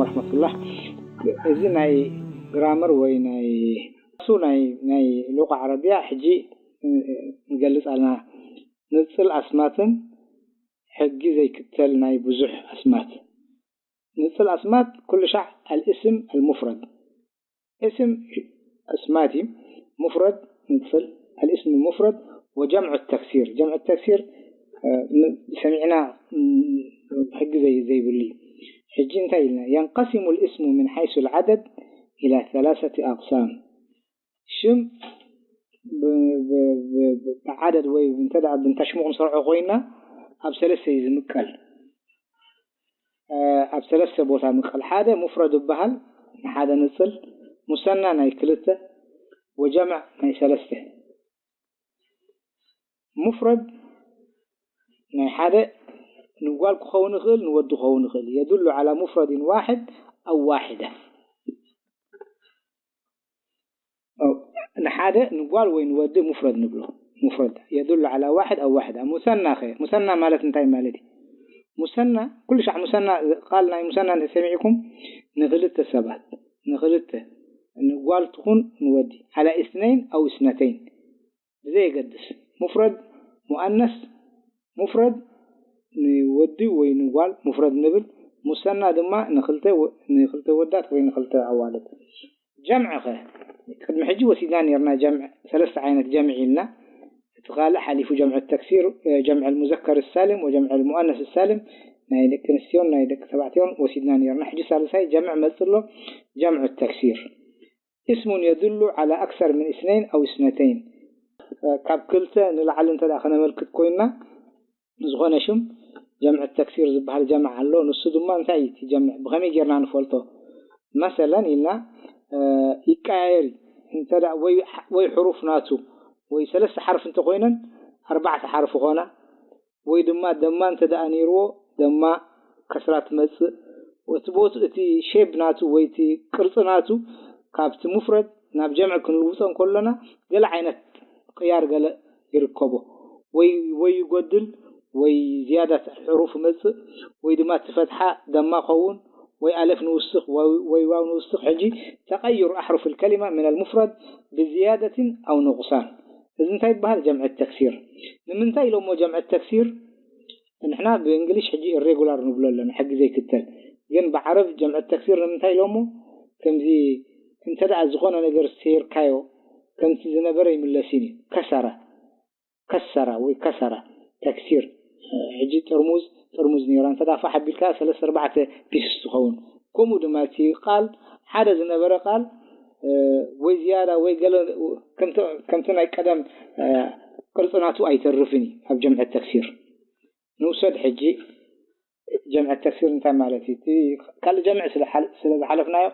ወረሕመቱላህ። እዚ ናይ ግራመር ወይ ናይ ሱ ናይ ናይ ሉቃ ዓረብያ ሕጂ ንገልጽ ኣለና። ንጽል ኣስማትን ሕጊ ዘይክተል ናይ ብዙሕ ኣስማት። ንጽል ኣስማት ኩሉ ሻዕ ኣልእስም ኣልሙፍረድ። اسم أسماء مفرد ንጽል الاسم المفرد وجمع التكسير. جمع التكسير ሰሚዕና ሕጊ ዘይ ዘይብሉ ሕጂ እንታይ ኢልና ينقسم الاسم من حيث العدد إلى ثلاثة أقسام. ሽም ብዓደድ ወይ እንተ ብንታሽሙቕ ንሰርዖ ኮይና ኣብ ሰለስተ እዩ ዝምቀል። ኣብ ሰለስተ ቦታ ምቀል ሓደ ሙፍረድ ይበሃል ንሓደ ንጽል ሙሰና ናይ ክልተ ወጀምዕ ናይ ሰለስተ። ሙፍረድ ናይ ሓደ ንጓል ክኸውን ይኽእል ንወዲ ክኸውን ይኽእል يدل على مفرد واحد أو واحدة. ንሓደ ንጓል ወይ ንወዲ ሙፍረድ ንብሎ። ሙፍረድ يدل على واحد أو واحدة. ሙሰና ኸ ሙሰና ማለት እንታይ ማለት እዩ? ሙሰና ኩሉ ሻዕ ሙሰና ቃል ናይ ሙሰና እንተሰሚዕኩም ንክልተ ሰባት ንክልተ ንጓል ትኹን ንወዲ على اثنين أو اثنتين ብዘየገድስ ሙፍረድ ሙኣነስ ሙፍረድ ንወዲ ወይ ንጓል ሙፍረድ ንብል። ሙሰና ድማ ንክልተ ወ- ንክልተ ወዳት ወይ ንክልተ ኣዋልድ። ጀምዕ ኸ ቅድሚ ሕጂ ወሲድና ነርና ጀምዕ ሰለስተ ዓይነት ጀምዕ ኢልና እቲ ካልእ ሓሊፉ ጀምዕ ተክሲር ጀምዕ ሙዘከር ሳልም ወጀምዕ ሙኣነስ ሳልም ናይ ደቂ ኣንስትዮን ናይ ደቂ ተባዕትዮን ወሲድና ነርና። ሕጂ ሳልሳይ ጀምዕ መፅሎ ጀምዕ ተክሲር اسم يدل على أكثر من اثنين أو اثنتين. ካብ ክልተ ንላዕሊ እንተ ደኣ ከነመልክት ኮይና ዝኾነ ሽም ጀምዕ ተክሲር ዝበሃል ጀምዕ ኣሎ። ንሱ ድማ እንታይ እዩ እቲ ጀምዕ ብኸመይ ጌርና ንፈልጦ? መሰለን ኢልና ይቀያየር እዩ። እንተ ደኣ ወይ ወይ ሕሩፍ ናቱ ወይ ሰለስተ ሓርፍ እንተኮይነን ኣርባዕተ ሓርፍ ኾና ወይ ድማ ደማ እንተ ደኣ ነይርዎ ደማ ከስራ ትመጽእ። እቲ ቦት እቲ ሼፕ ናቱ ወይ እቲ ቅርጺ ናቱ ካብቲ ሙፍረድ ናብ ጀምዕ ክንልውጦ እንከሎና ገለ ዓይነት ቅያር ገለ ይርከቦ ወይ ወይ ይጎድል ወይ ዝያዳ ሕሩፍ ይመጽእ ወይ ድማ እቲ ፈትሓ ደማ ኸውን ወይ ኣለፍ ንውስኽ ወይ ዋው ንውስኽ ሕጂ ተቀይሩ ኣሕሩፍ الكلمة من المفرد بزيادة أو نقصان እዚ እንታይ ይበሃል ጀምዕ ተክሲር ንምንታይ ኢሎሞ ጀምዕ ተክሲር ንሕና ብእንግሊሽ ሕጂ ኢሬጉላር ንብሎ ኣለና ሕጊ ዘይክተል ግን ብዓረብ ጀምዕ ተክሲር ንምንታይ ኢሎሞ ከምዚ እንተ ደኣ ዝኾነ ነገር ሰይርካዮ ከምቲ ዝነበረ ይምለስን እዩ ከሰረ ከሰራ ወይ ከሰራ ተክሲር ሕጂ ጥርሙዝ ጥርሙዝ ነይራ እንተ ፋሕ ኣቢልካ ሰለስተ ኣርባዕተ ፒስስ ትኸውን ከምኡ ድማ እቲ ቃል ሓደ ዝነበረ ቃል ወይ ዝያዳ ወይ ገለ ከምቲ ናይ ቀደም ቅርፂ ናቱ ኣይተርፍን እዩ ኣብ ጀምዐ ተክሲር ንውሰድ ሕጂ ጀምዐ ተክሲር እንታይ ማለት እዩ እቲ ካልእ ጀምዕ ስለ ዝሓለፍናዮ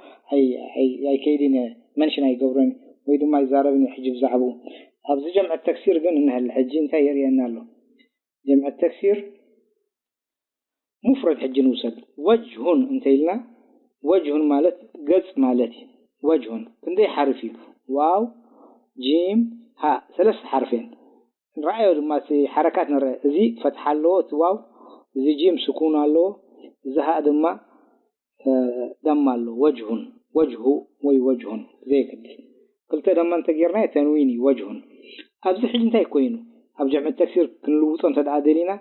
ኣይከይድን መንሽን ኣይገብረን ወይ ድማ ይዛረብን ሕጂ ብዛዕባኡ ኣብዚ ጀምዐ ተክሲር ግን እንሀለ ሕጂ እንታይ የርእየና ኣሎ ጀምዐ ተክሲር ሙፍረድ ሕጂ ንውሰድ ወጅሁን እንተ ኢልና ወጅሁን ማለት ገጽ ማለት እዩ ወጅሁን ክንደይ ሓርፍ እዩ ዋው ጂም ሃ ሰለስተ ሓርፍ እየን ንረኣዮ ድማ እቲ ሓረካት ንረአ እዚ ፈትሓ ኣለዎ እቲ ዋው እዚ ጂም ስኩን ኣለዎ እዚ ሃ ድማ ደማ ኣሎ ወጅሁን ወጅሁ ወይ ወጅሁን ዘየገድስ ክልተ ደማ እንተጌርና ተንዊን እዩ ወጅሁን ኣብዚ ሕጂ እንታይ ኮይኑ ኣብ ጀምዕ ተክሲር ክንልውጦ እንተ ደኣ ደሊና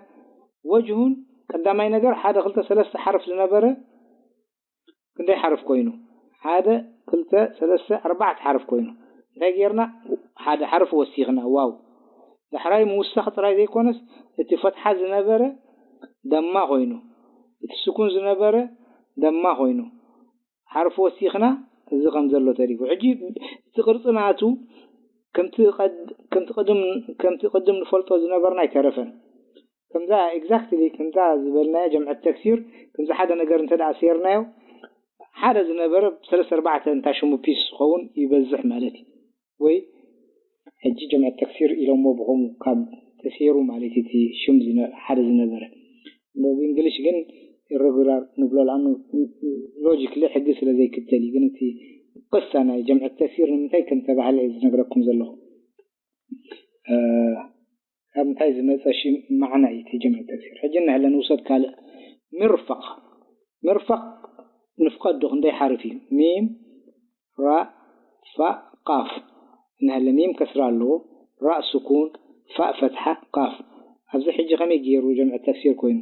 ወጅሁን ቀዳማይ ነገር ሓደ ክልተ ሰለስተ ሓርፍ ዝነበረ ክንደይ ሓርፍ ኮይኑ ሓደ ክልተ ሰለስተ ኣርባዕተ ሓርፍ ኮይኑ እንታይ ጌርና ሓደ ሓርፍ ወሲኽና ዋው ዳሕራይ ምውሳኽ ጥራይ ዘይኮነስ እቲ ፈትሓ ዝነበረ ደማ ኮይኑ እቲ ስኩን ዝነበረ ደማ ኮይኑ ሓርፍ ወሲኽና እዚ ከም ዘሎ ተሪፉ ሕጂ እቲ ቅርፂ ናቱ ከምቲ ቅድም ንፈልጦ ዝነበርና ኣይተረፈን ከምዛ exactly ከምዛ ዝበልናዮ ጀምዐት ተክሲር ከምዚ ሓደ ነገር እንተ ደኣ ሰይርናዮ ሓደ ዝነበረ ሰለስተ ኣርባዕተ እንታ ሽሙ ፒስ ዝኸውን ይበዝሕ ማለት እዩ ወይ ሕጂ ጀምዐት ተክሲር ኢሎሞ ብኸምኡ ካብ ተሰይሩ ማለት እቲ ሽም ሓደ ዝነበረ ብእንግሊሽ ግን ኢረጉላር ንብሎ ለኣኑ ሎጂክሊ ሕጊ ስለ ዘይክተል እዩ ግን እቲ ቅሳ ናይ ጀምዐት ተክሲር ንምንታይ ከም ተባህለ እዩ ዝነግረኩም ዘለኹ ካብ ምንታይ ዝመፀ ሽም ማዕና እዩ እቲ ጀምዐት ተክሲር ሕጂ እናህለ ንውሰድ ካልእ ምርፈቕ ምርፈቕ ንፍቐዶ ክንደይ ሓርፍ እዩ? ሚም፣ ራእ፣ ፋእ፣ ቃፍ። እንሀለ ሚም ከስራ ኣለዎ፣ ራእ ስኩን፣ ፋእ ፈትሓ፣ ቃፍ። ኣብዚ ሕጂ ከመይ ገይሩ ጀምዕ ተክሲር ኮይኑ?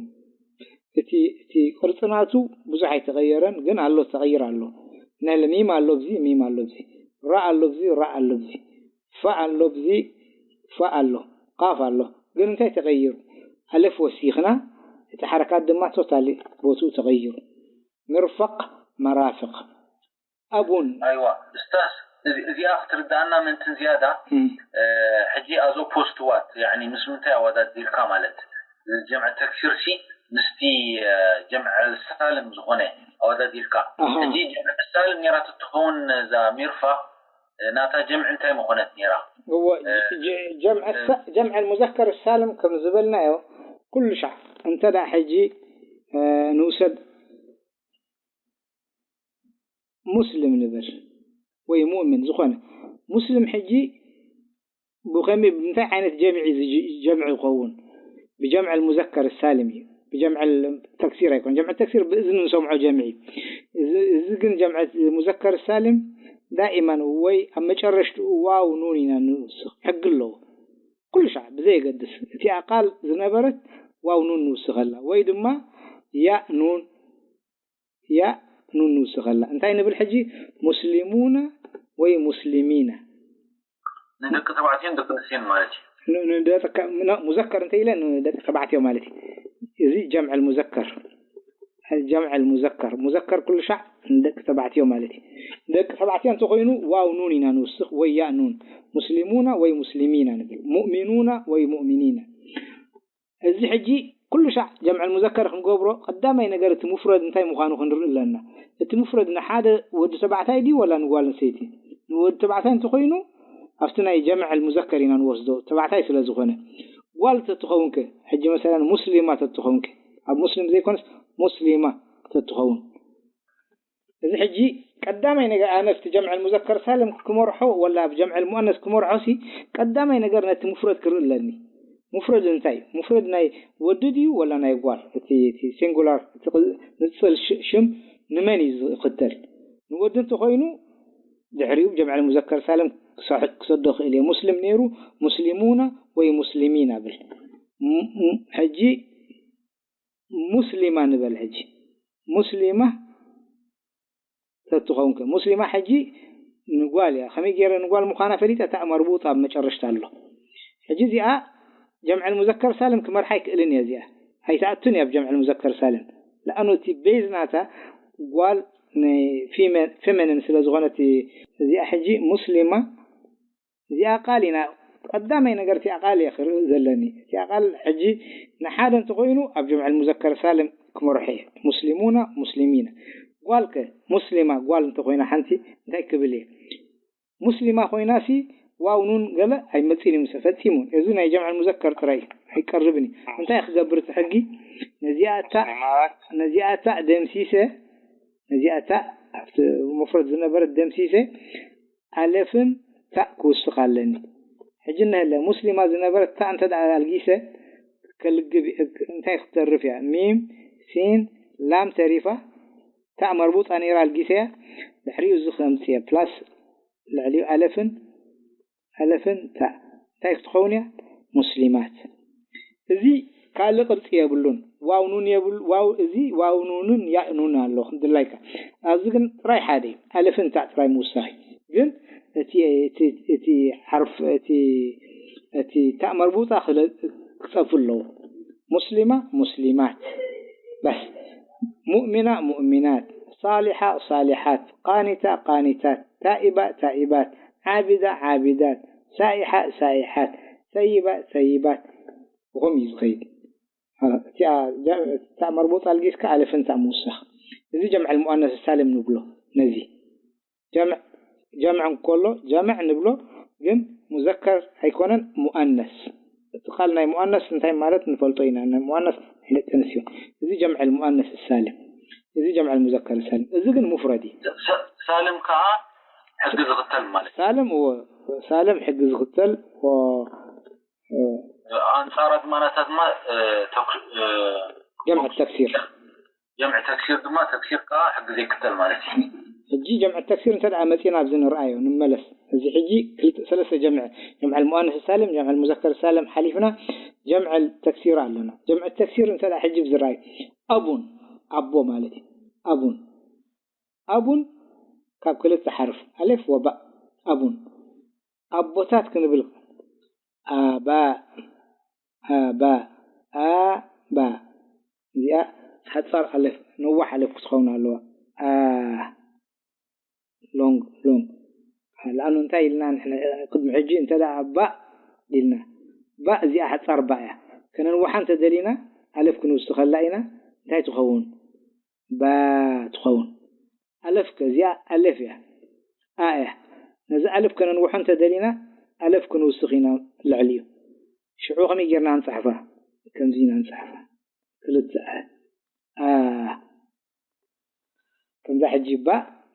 እቲ እቲ ቅርጺ ናቱ ብዙሕ ኣይተቐየረን፣ ግን ኣሎ ተቐይር ኣሎ። እንሀለ ሚም ኣሎ ኣብዚ፣ ሚም ኣሎ ኣብዚ። ራእ ኣሎ ኣብዚ፣ ራእ ኣሎ ኣብዚ። ፋእ ኣሎ ኣብዚ፣ ፋእ ኣሎ። ቃፍ ኣሎ። ግን እንታይ ተቐይሩ? ኣለፍ ወሲኽና፣ እቲ ሓረካት ድማ ቶታሊ ቦትኡ ተቐይሩ። ምርፈቕ፣ መራፍቕ። ኣቡን። ኣይዋ፣ ኡስታዝ፣ እዚ-፣ እዚኣ ክትርድኣና ምእንትን ዝያዳ፣ እም። እ፣ ሕጂ ኣዞ ፖስት ዋት፣ ያዕኒ ምስ ምንታይ ኣወዳዲርካ ማለት፣ ጀምዕ ተክሲርሲ ምስቲ፣ እ፣ ጀምዕ ሳልም ዝኾነ ኣወዳዲርካ። ኣሃ። ሕጂ ጀምዕ ሳልም ኔራ ትትኸውን እዛ ሚርፋ፣ እ፣ ናታ ጀምዕ እንታይ ምኾነት ኔራ? እወ፣ እ፣ ጀ-፣ ጀምዕ እ፣ ሳ-፣ ጀምዕ ሙዘከር ሳልም ከም ዝበልናዮ፣ ኩሉ ሻዕ እንተ ደኣ ሕጂ፣ እ፣ ንውሰድ ሙስሊም ንብል ወይ ሙእምን ዝኾነ ሙስሊም ሕጂ ብኸመይ፣ ብምንታይ ዓይነት ጀምዒ እዚ ጀ-፣ ጀምዒ ይኸውን? ብጀምዕ ሙዘከር ሳልም እዩ። ብጀምዕ ተክሲር ኣይኮን። ጀምዕ ተክሲር ብእዝኒ ንሰምዖ ጀምዒ እዩ። እዚ፣ እዚ ግን ጀምዕ ሙዘከር ሳልም ዳኢማን ወይ ኣብ መጨረሽትኡ ዋው ኑን ኢና ንውስኽ። ሕጊ ኣለዎ። ኩሉ ሻዕ ብዘየገድስ እቲኣ ቃል ዝነበረት ዋው ኑን ንውስኸላ ወይ ድማ ያእ ኑን ያእ ኑን ንውስኸላ። እንታይ ንብል ሕጂ? ሙስሊሙና ወይ ሙስሊሚና። ንደቂ ተባዕትዮን ደቂ ኣንስትዮን ማለት እዩ። ን-፣ ንደቂ ከ-፣ ን-፣ ሙዘከር እንተ ኢለ ንደቂ ተባዕትዮ ማለት እዩ። እዚ ጀምዕ ሙዘከር። ጀምዕ ሙዘከር። ሙዘከር ኩሉ ሻዕ ንደቂ ተባዕትዮ ማለት እዩ። ንደቂ ተባዕትዮ እንተኾይኑ ዋው ኑን ኢና ንውስኽ ወይ ያእ ኑን። ሙስሊሙና ወይ ሙስሊሚና ንብል። ሙእሚኑና ወይ ሙእሚኒና። እዚ ሕጂ ኩሉ ሻዕ ጀምዕ ሙዘከር ክንገብሮ፣ ቀዳማይ ነገር እቲ ሙፍረድ እንታይ ምዃኑ ክንርኢ ኣለና። እቲ ሙፍረድ ንሓደ ወዲ ተባዕታይ ድዩ ወላ ንጓል ኣንስተይቲ? ንወዲ ተባዕታይ እንተኾይኑ፣ ኣብቲ ናይ ጀምዕ ሙዘከር ኢና ንወስዶ፣ ተባዕታይ ስለ ዝኾነ። ጓል ተትኸውን ከ? ሕጂ መሰለን ሙስሊማ ተትኸውን ከ? ኣብ ሙስሊም ዘይኮነስ ሙስሊማ ተትኸውን። እዚ ሕጂ ቀዳማይ ነገር ኣነ ኣብቲ ጀምዕ ሙዘከር ሳልም ክመርሖ ወላ ኣብ ጀምዕ ሙኣነስ ክመርሖ ሲ፣ ቀዳማይ ነገር ነቲ ሙፍረድ ክርኢ ኣለኒ። ሙፍረድ እንታይ? ሙፍረድ ናይ ወዲ ድዩ ወላ ናይ ጓል? እቲ፣ እቲ ሲንጉላር፣ እቲ ቅ-፣ ንጽል ሽ-፣ ሽም ንመን እዩ ዝኽተል? ንወዲ እንተኾይኑ ድሕሪኡ ጀምዕ ሙዘከር ሳልም ክሰ-፣ ክሰዶ ክእል እየ። ሙስሊም ነይሩ፣ ሙስሊሙና ወይ ሙስሊሚን እብል። ም-፣ ም-፣ ሕጂ ሙስሊማ ንበል ሕጂ። ሙስሊማ ተትኸውን ከ? ሙስሊማ ሕጂ ንጓል እያ። ከመይ ገይረ ንጓል ምዃና ፈሊጠ? ታእ መርቡጥ ኣብ መጨረሽታ ኣሎ። ሕጂ እዚኣ ጀምዕል ሙዘከር ሳልም ክመርሓ ኣይክእልን እየ እዚኣ። ኣይትኣቱን እያ ኣብ ጀምዕል ሙዘከር ሳልም። ለኣኑ እቲ ቤዝ ናታ ጓል ን-፣ ፊመ-፣ ፌሚኒን ስለ ዝኾነት እዚኣ ሕጂ ሙስሊማ እዚኣ ቃል ኢና፣ ቀዳማይ ነገር እቲኣ ቃል እየ ክርኢ ዘለኒ። እቲኣ ቃል ሕጂ ንሓደ እንተኾይኑ ኣብ ጀምዕል ሙዘከር ሳልም ክመርሖ እየ። ሙስሊሙና፣ ሙስሊሚና። ጓል ከ? ሙስሊማ ጓል እንተኾይና ሓንቲ እንታይ ክብል እየ? ሙስሊማ ኮይናሲ ዋው ኑን ገለ ኣይመጽእን እዩ፣ ምስ ፈጺሙ። እዚ ናይ ጀምዕል ሙዘከር ጥራይ እዩ፣ ኣይቀርብን እዩ። እንታይ ክገብር እቲ ሕጊ? ነዚኣ እታ፣ ሙስሊማት። ነዚኣ እታ ደምሲሰ፣ ነዚኣ እታ ኣብቲ መፍረድ ዝነበረት ደምሲሰ፣ ኣለፍን ታእ ክውስኽ ኣለኒ። ሕጂ እነሀለ ሙስሊማ ዝነበረት ታእ እንተ ደኣ ኣልጊሰ ከልግብ፣ እንታይ ክትተርፍ እያ? ሚም፣ ሲን፣ ላም ተሪፋ፣ ታእ መርቡጣ ነይራ ኣልጊሰያ፣ ድሕሪኡ እዚ ከምጽእ እየ፣ ፕላስ ልዕሊኡ ኣለፍን፣ ኣለፍን ታእ። እንታይ ክትኸውን እያ? ሙስሊማት። እዚ ካልእ ቅርጺ የብሉን። ዋው ኑን የብሉ፣ ዋው፣ እዚ ዋው ኑንን ያእ ኑን ኣሎ፣ ድላይካ። ኣብዚ ግን ጥራይ ሓደ እዩ። ኣለፍን ታእ ጥራይ ምውሳኽ እዩ። ግን እቲ፣ እቲ፣ እቲ ሓርፍ፣ እቲ፣ እቲ ታእ መርቡጣ ክለ-፣ ክጸፉ ኣለዎ። ሙስሊማ፣ ሙስሊማት። በስ። ሙእሚና፣ ሙእሚናት። ሳሊሓ፣ ሳሊሓት። ቃኒታ፣ ቃኒታት። ታኢባ፣ ታኢባት። ዓቢዳ፣ ዓቢዳት። ሳኢሓ፣ ሳኢሓት። ሰይባ፣ ሰይባት። ብኸምኡ እዩ ዝኸይድ። እቲኣ ጀ-፣ እታ መርቡጣ ኣልጊስካ ኣለፍን ታእ ምውሳኽ። እዚ ጀምዕ ሙኣነስ ሳልም ንብሎ ነዚ። ጀምዕ፣ ጀምዕ እንከሎ ጀምዕ ንብሎ፣ ግን ሙዘከር ኣይኮነን፣ ሙኣነስ። እቲ ቃል ናይ ሙኣነስ እንታይ ማለት ንፈልጦ ኢና፣ ናይ ሙኣነስ ናይ ደቂ ኣንስትዮ። እዚ ጀምዕ ሙኣነስ ሳልም፣ እዚ ጀምዕ ሙዘከር ሳልም። እዚ ግን ሙፍረድ እዩ። ሳ-፣ ሳልም ከኣ ሕጊ ዝኽተል ማለት። ሳልም፣ እወ፣ ሳልም ሕጊ ዝኽተል፣ ወ-፣ እ፣ ኣንጻራ ድማ ናታ ድማ፣ እ፣ ተክ-፣ እ፣ ጀምዕ ተክሲር። ጀምዕ ተክሲር ድማ ተክሲር ከዓ ሕጊ ዘይክተል ማለት እዩ። ሕጂ ጀምዕ ተክሲር እንተ ደኣ መጺና ኣብዚ ንርኣዮ ንመለስ። እዚ ሕጂ ክልተ ሰለስተ ጀምዕ፣ ጀምዕ ሙኣነስ ሳልም፣ ጀምዕ ሙዘከር ሳልም ሓሊፍና ጀምዕ ተክሲር ኣለና። ጀምዕ ተክሲር እንተ ደኣ ሕጂ ብዝርኣይ ኣቡን ኣቦ ማለት እዩ። ኣቡን ኣቡን ካብ ክልተ ሓርፍ ኣሌፍ ወባእ ኣቡን ኣቦታት ክንብል ኣባ ኣባ ኣባ እዚኣ ሓጻር ኣለፍ ነዋሕ ኣለፍ ክትኸውን ኣለዋ። ሎንግ ሎንግ ለኣኑ እንታይ ኢልና ንሕና ቅድሚ ሕጂ እንተ ደኣ ባእ ኢልና ባእ እዚኣ ሓጻር ባእ እያ። ከነንውሓ እንተ ደሊና ኣለፍ ክንውስኸላ ኢና። እንታይ ትኸውን? ባ ትኸውን። ኣለፍ ከ እዚኣ ኣለፍ እያ ኣ እያ። ነዚ ኣለፍ ከነንውሖ እንተ ደሊና ኣለፍ ክንውስኽ ኢና ልዕሊኡ። ሽዑ ከመይ ጌርና ንጽሕፋ? ከምዚ ኢና ንጽሕፋ። ክልተ ኣ ከምዛ ሕጂ ባ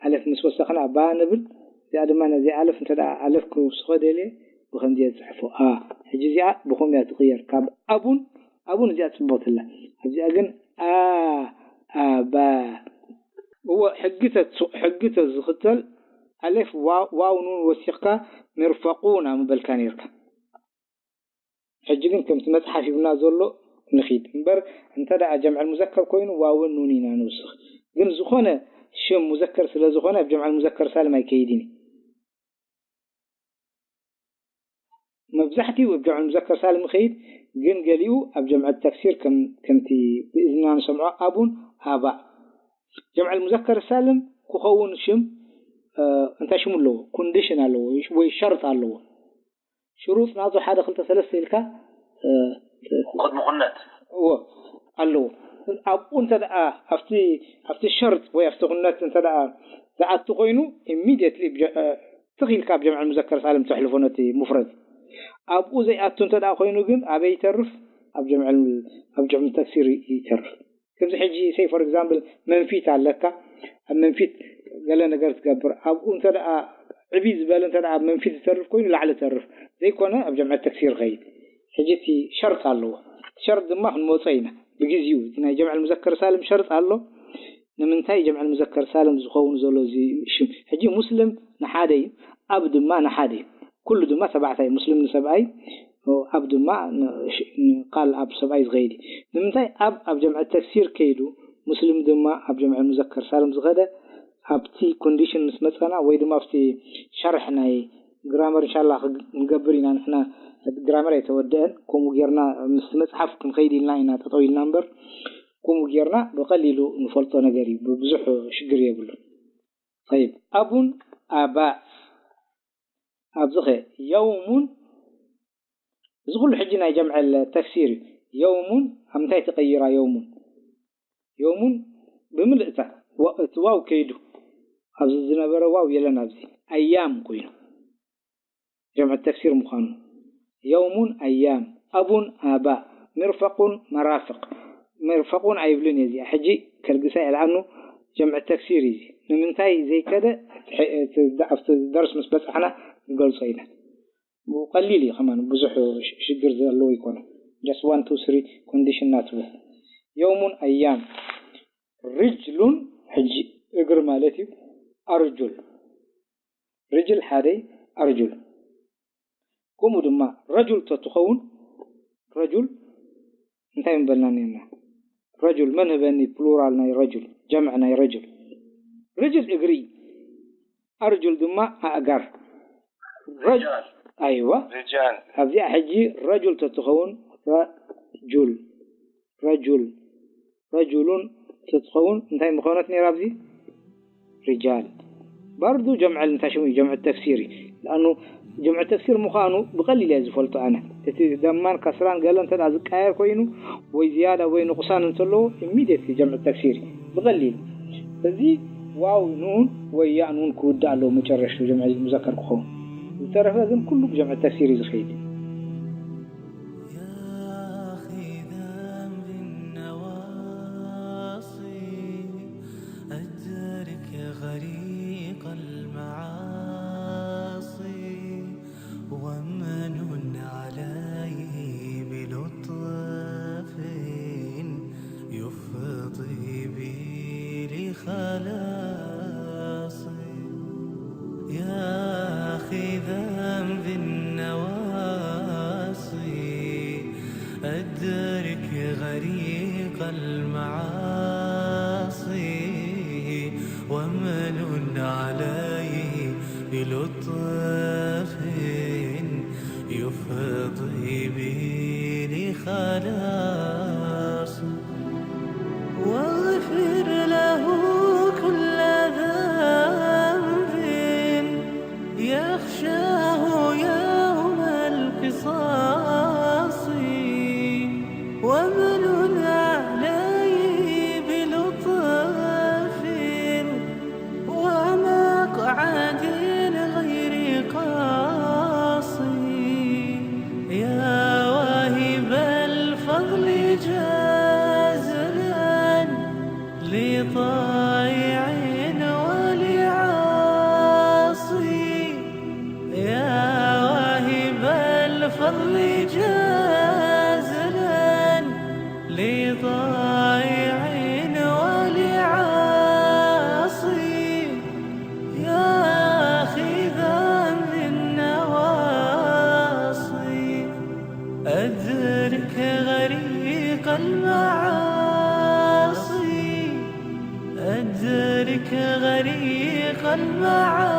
ኣለፍ ምስ ወሰኽና ባ ንብል። እዚኣ ድማ ነዚ ኣለፍ እንተ ኣለፍ ክውስኾ ደልየ ብኸምዚ እየ ዝፅሕፎ ኣ። ሕጂ እዚኣ ብኸምኡ እያ ትቕየር ካብ ኣቡን ኣቡን እዚኣ ፅቡቕትላ ኣብዚኣ ግን ኣ ኣባ እወ ሕጊ ተዝኽተል ኣለፍ ዋው ኑን ወሲኽካ ምርፈቁና ምበልካ ነርካ። ሕጂ ግን ከምቲ መፅሓፍ ሂብና ዘሎ ንኺድ እምበር እንተ ደኣ ጀምዕ ሙዘከር ኮይኑ ዋውን ኑን ኢና ንውስኽ። ግን ዝኾነ ሽም ሙዘከር ስለ ዝኾነ ኣብ ጀምዕ ሙዘከር ሳልም ኣይከይድን እዩ። መብዛሕትኡ ኣብ ጀምዕ ሙዘከር ሳልም ይኸይድ፣ ግን ገሊኡ ኣብ ጀምዕ ተክሲር ከምቲ ብእዝንና ንሰምዖ ኣቡን ኣባእ። ጀምዕ ሙዘከር ሳልም ክኸውን ሽም እንታይ ሽሙ ኣለዎ? ኮንዲሽን ኣለዎ ወይ ሸርጥ ኣለዎ። ሽሩጥ ናቱ ሓደ ክልተ ሰለስተ ኢልካ ቅድሚ ኩነት እዎ ኣለዎ። ኣብኡ እንተ ደኣ ኣብቲ ኣብቲ ሸርጥ ወይ ኣብቲ ኩነት እንተ ደኣ ዝኣቱ ኮይኑ ኢሚድየትሊ ትኺልካ ኣብ ጀምዕ ሙዘከር ሳልም ተሕልፎ ነቲ ሙፍረድ። ኣብኡ ዘይኣቱ እንተ ደኣ ኮይኑ ግን ኣበይ ይተርፍ? ኣብ ጀምዕ ኣብ ጀምዕ ተክሲር ይተርፍ። ከምዚ ሕጂ ሰይ ፎር ኤግዛምፕል መንፊት ኣለካ ኣብ መንፊት ገለ ነገር ትገብር ኣብኡ እንተ ደኣ ዕብይ ዝበለ እንተ ደኣ ኣብ መንፊት ዝተርፍ ኮይኑ ላዕሊ ተርፍ ዘይኮነ ኣብ ጀምዐት ተክሲር ኸይድ። ሕጂ እቲ ሸርጥ ኣለዎ። እቲ ሸርጥ ድማ ክንመጾ ኢና ብግዜኡ። እቲ ናይ ጀምዐል ሙዘከር ሳልም ሸርጥ ኣሎ። ንምንታይ ጀምዐል ሙዘከር ሳልም ዝኸውን ዘሎ እዚ ሽም? ሕጂ ሙስልም ንሓደ እዩ፣ ኣብ ድማ ንሓደ እዩ። ኩሉ ድማ ተባዕታይ ሙስልም ንሰብኣይ ኣብ ድማ ቃል ኣብ ሰብኣይ ዝኸይድ እዩ። ንምንታይ ኣብ ኣብ ጀምዐ ተክሲር ከይዱ ሙስልም ድማ ኣብ ጀምዐ ሙዘከር ሳልም ዝኸደ ኣብቲ ኮንዲሽን ምስ መፀና ወይ ድማ ኣብቲ ሸርሕ ናይ ግራመር እንሻላ ክንገብር ኢና ንሕና። እቲ ግራመር ኣይተወደአን። ከምኡ ጌርና ምስቲ መፅሓፍ ክንኸይድ ኢልና ኢና ጠጠው ኢልና እምበር ከምኡ ጌርና ብቐሊሉ ንፈልጦ ነገር እዩ። ብብዙሕ ሽግር የብሉን። ጠይብ ኣቡን ኣባእ ኣብዚ ኸ የውሙን እዚ ኩሉ ሕጂ ናይ ጀምዐል ተክሲር እዩ። የውሙን ኣብ ምንታይ ተቐይራ? የውሙን የውሙን ብምልእታ እቲ ዋው ከይዱ ኣብዚ ዝነበረ ዋው የለን። ኣብዚ ኣያም ኮይኑ ጀምዐ ተክሲር ምዃኑ የውሙን ኣያም፣ ኣቡን ኣባእ፣ ሚርፈቁን መራፍቅ። ሚርፈቁን ኣይብልን እየ እዚኣ ሕጂ ከልግሳ እየ። ለኣኑ ጀምዐ ተክሲር እዩ እዚ። ንምንታይ ዘይከደ ኣብቲ ደርስ ምስ በፃሕና ንገልፆ ኢና። ቀሊል እዩ ከማን ብዙሕ ሽግር ዘለዎ ይኮነ just one two three condition ናትዎ የውሙን ኣያም ርጅሉን ሕጂ እግር ማለት እዩ ኣርጁል ርጅል ሓደይ ኣርጁል ከምኡ ድማ ረጁል ተትኸውን ረጁል እንታይ ምበልና ነና ረጁል መን ህበኒ ፕሉራል ናይ ረጁል ጀምዕ ናይ ረጁል ርጅል እግሪ ኣርጁል ድማ ኣእጋር ኣይዋ ኣብዚኣ ሕጂ ረጁል ተትኸውን ረጁል ረጁል ረጁሉን ተትኸውን እንታይ ምኾነት ነይራ ኣብዚ ሪጃል ባርዱ ጀምዐል እንታይ ሽሙ ጀምዕ ተክሲር እዩ ለኣኑ ጀምዕ ተክሲር ምዃኑ ብቐሊል እየ ዝፈልጦ ኣነ እቲ ደማን ከስራን ገለ እንተ ዝቃየር ኮይኑ ወይ ዝያዳ ወይ ንቑሳን እንተለዎ ኢሚድየትሊ ጀምዕ ተክሲር እዩ ብቐሊል እዚ ዋው ንኡን ወይ ያእ ንኡን ክውዳእ ኣለዎ መጨረሽቱ ጀምዕ ሙዘከር ክኸውን ዝተረፈ ግን ኩሉ ብጀምዕ ተክሲር እዩ ዝኸይድ يا أخي ذنب النواصي أجرك يا غريق المعاصي ومن عليه بلطف يفضي به النواصي، أدرك غريق المعاصي، ومن عليه بلطف يفضي به لخلاص. واغفر له كل ذنب يخشاه يوم القصاص، ومن عليه بلطف ومقعد غير قاصي. يا واهب الفضل جازلا لطائع ولعاصي. يا واهب الفضل جازلا لطائع ولعاصي، يا أخي ذا بالنواصي، أدرك غريق المعاصي، أدرك غريق المعاصي.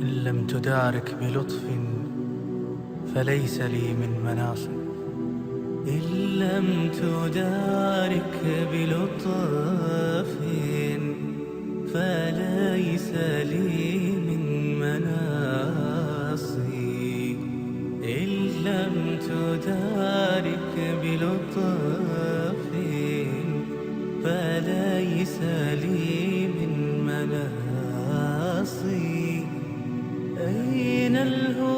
إن لم تدارك بلطف فليس لي من مناص. إن لم تدارك بلطف فليس لي من مناص. إن لم تدارك بلطف فليس لي من مناص. أين الهدى